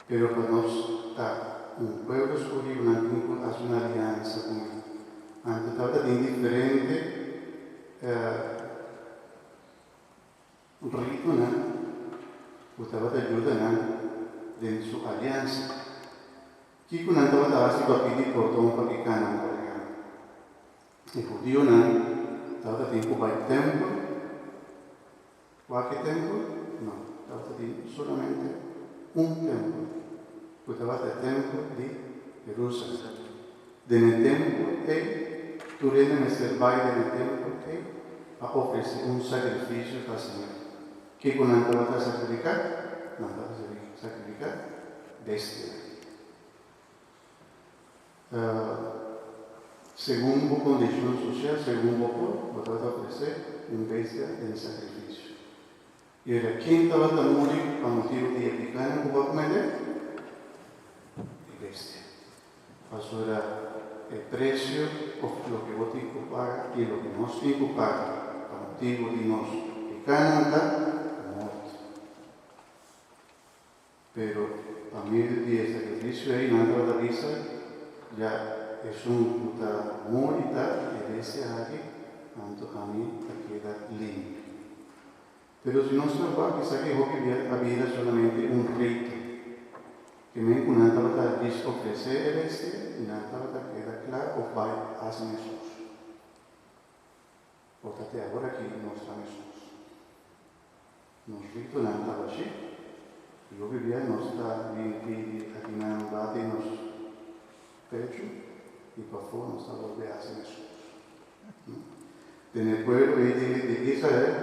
Pero pa nos ta un pueblo skohí, nan tin ku hasi un aliansa ku mi. Anto tabata tin diferente ritonan ku tabata yuda nan den su aliansa. Kiko nan tabata hasi pa pidi pordon pa pikánan, por ehèmpel? E hudionan tabata tin ku bai tèmpel. Kualke tèmpel? No, tabata tin solamente un tèmpel, ku tabata e tèmpel di Herúsalèm. Den e tèmpel ei, tur hende mester bai den e tèmpel ei pa ofresé un sakrifisio pa Señor. Kiko nan tabata sakrifiká? Nan tabata sakrifiká bestianan. Segun bo kondishon sosial, segun bo por, bo tabata ofresé un bestia den sakrifisio. I ora ken tabata muri pa motibu di e pikánan ku bo a kometé? E bestia. Pasobra e presio òf loke bo tin ku paga i loke nos tin ku paga pa motibu di nos pikánan ta morto. Pero pa medio di e sakrifisio ei nan tabata bisa, Ya esun ku ta muri ta e bestia aki, anto ami ta keda limpi. Pero si nos ta wak esaki hopi bia a bira solamente un rito. Ke men ku nan tabata djis ofresé e bestia i nan tabata keda kla òf bai hasi meskos. Por ta te awor aki nos ta meskos. Nos ritonan ta bashí i hopi bia nos ta bin pidi akinan bati nos pechu i pafó nos ta bolbe hasi meskos. Den e pueblo ei di Israel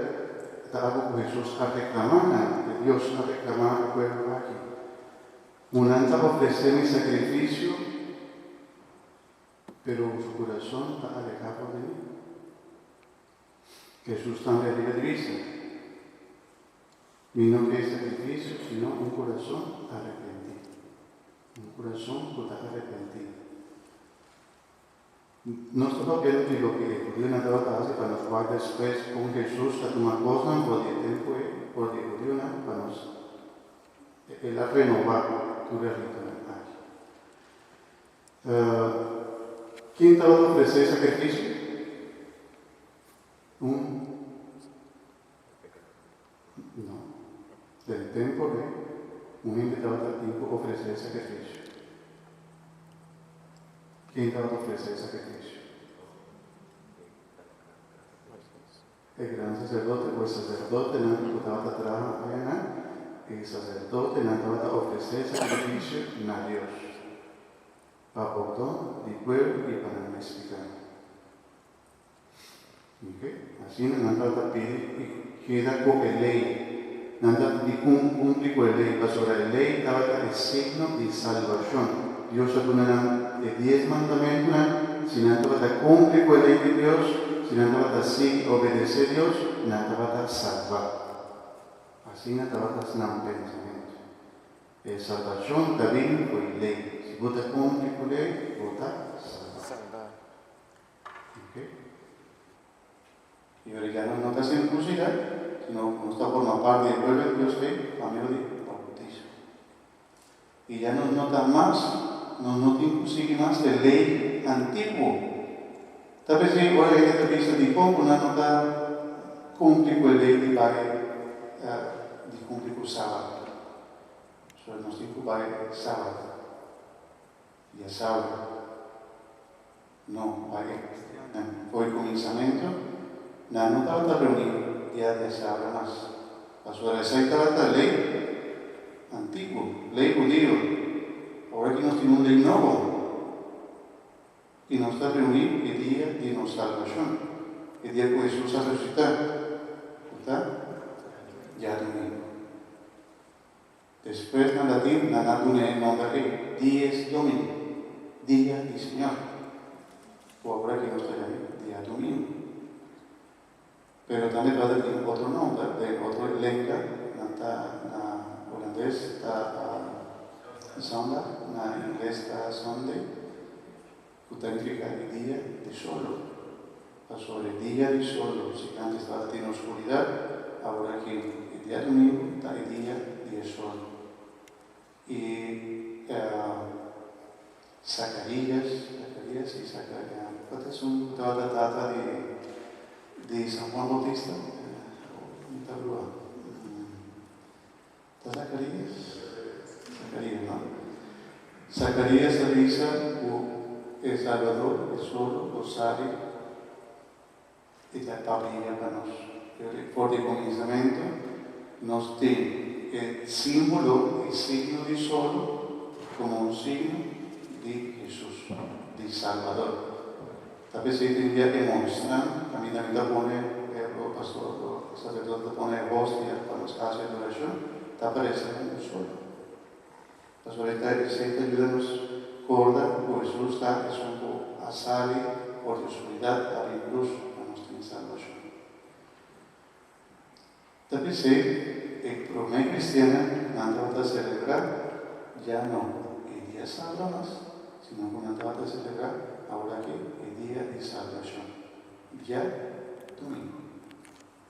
ta algu ku Hesus a reklamá nan, ku Dios a reklamá e pueblo aki, Ku nan ta ofresé mi sakrifisio, pero su kurason ta alehá for di mi. Hesus tambe a riba di bisa, Mi no ke sakrifisio, sino un kurason arepentí. Un kurason ku ta arepentí. Nos ta papiando di loke e hudiunan tabata hasi pa nos wak despues kon Hesus a tuma kosnan for di e tempu ei, for di e hudiunan, pa nos el a renobá tur e ritonan aki. Ken tabata ofresé sakrifisio? Un No. Den tempu ei, un hende tabata tin ku ofresé sakrifisio. Ken tabata ofresé sakrifisio? E gran saserdote ku e saserdotenan ku tabata traha ayanan, e saserdotenan tabata ofresé sakrifisio na Dios pa pordon di pueblo i pa nan mes pikánan. Oke, asina nan tabata pidi i keda ku e lei. Nan tabata di kumpli ku e lei, pasobra e lei tabata e signo di salbashon. Dios a duna nan e Dies Mandamentunan, si nan tabata kumpli ku e lei di Dios, si nan tabata sigui obedesé Dios, nan tabata salbá. Asina tabata nan pensamentu. E salbashon ta bin ku e lei. Si bo ta kumpli ku lei, bo ta salbá. Oke. I ora ya nos no ta sirkunsidá, sino ku nos ta forma parti di e pueblo di Dios ei pa medio di boutismo. I ya nos no ta mas, nos no tin ku sigui mas e lei antiguo. Ta p'esei ora hende ta bisa dikon ku nan no ta kumpli ku e lei di bai di kumpli ku sabat. So nos tin ku bai sabat, dia sabat. No, pa e kristiannan for e kuminsamentu, nan no tabata reuní dia diasabra mas. Pasobra esei tabata lei antiguo, lei hudio. Awor aki nos tin un lei nobo, i nos ta reuní e dia di nos salbashon, e dia ku Hesus a resusitá, ku ta djadumingu. Despues na latin nan a duna e nomber ei Dies Domini, Dia di Señor, ku awor aki nos ta yam'é Dia Domingo. Pero tambe tabata tin otro nomber den otro lenga, nan ta na holandes ta Zondag, na ingles ta Sunday, ku ta nifiká e dia di solo. Pasobra e dia di solo, si antes tabata tin oscuridat, awor aki e diadomingo ta e dia di e sol. I. Zacarías, Zacarías y Zacarías. Kua esun tabata tata di San Juan Bautista? Ta brua. Ta Zacarías? Zacarías, no? Zacarías a bisa ku e Salbador, e solo, lo sali i ta papia pa nos. For di kuminsamentu, nos tin e símbolo, e signo di solo, komo un signo di Hesus, di Salbador. Ta p'esei tin dia e monstra, kaminda mi ta pone, e pastor, e saserdote ta pone e hostia pa nos hasi adorashon, ta aparesé un solo. Pasobra esei ta yuda nos korda ku Hesus ta esun ku a sali for di oskuridat pa bin lus pa nos tin salbashon. Ta p'esei e promé kristiannan nan tabata selebrá ya no e dia sabra mas, sino ku nan tabata selebrá aworaki e dia di salbashon, dia dumingu.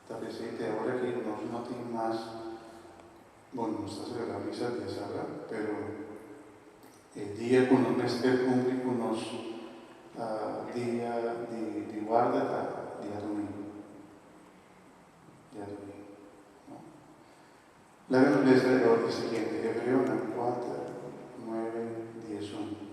Ta p'esei te aworaki nos no tin mas. Bon, nos ta selebrá misa dia sabra, pero e dia ku nos mester kumpli ku nos dia di warda ta dia domingo. Dia domingo, no? Laga nos lesa e siguiente, Hebreonan 4, 9, 11.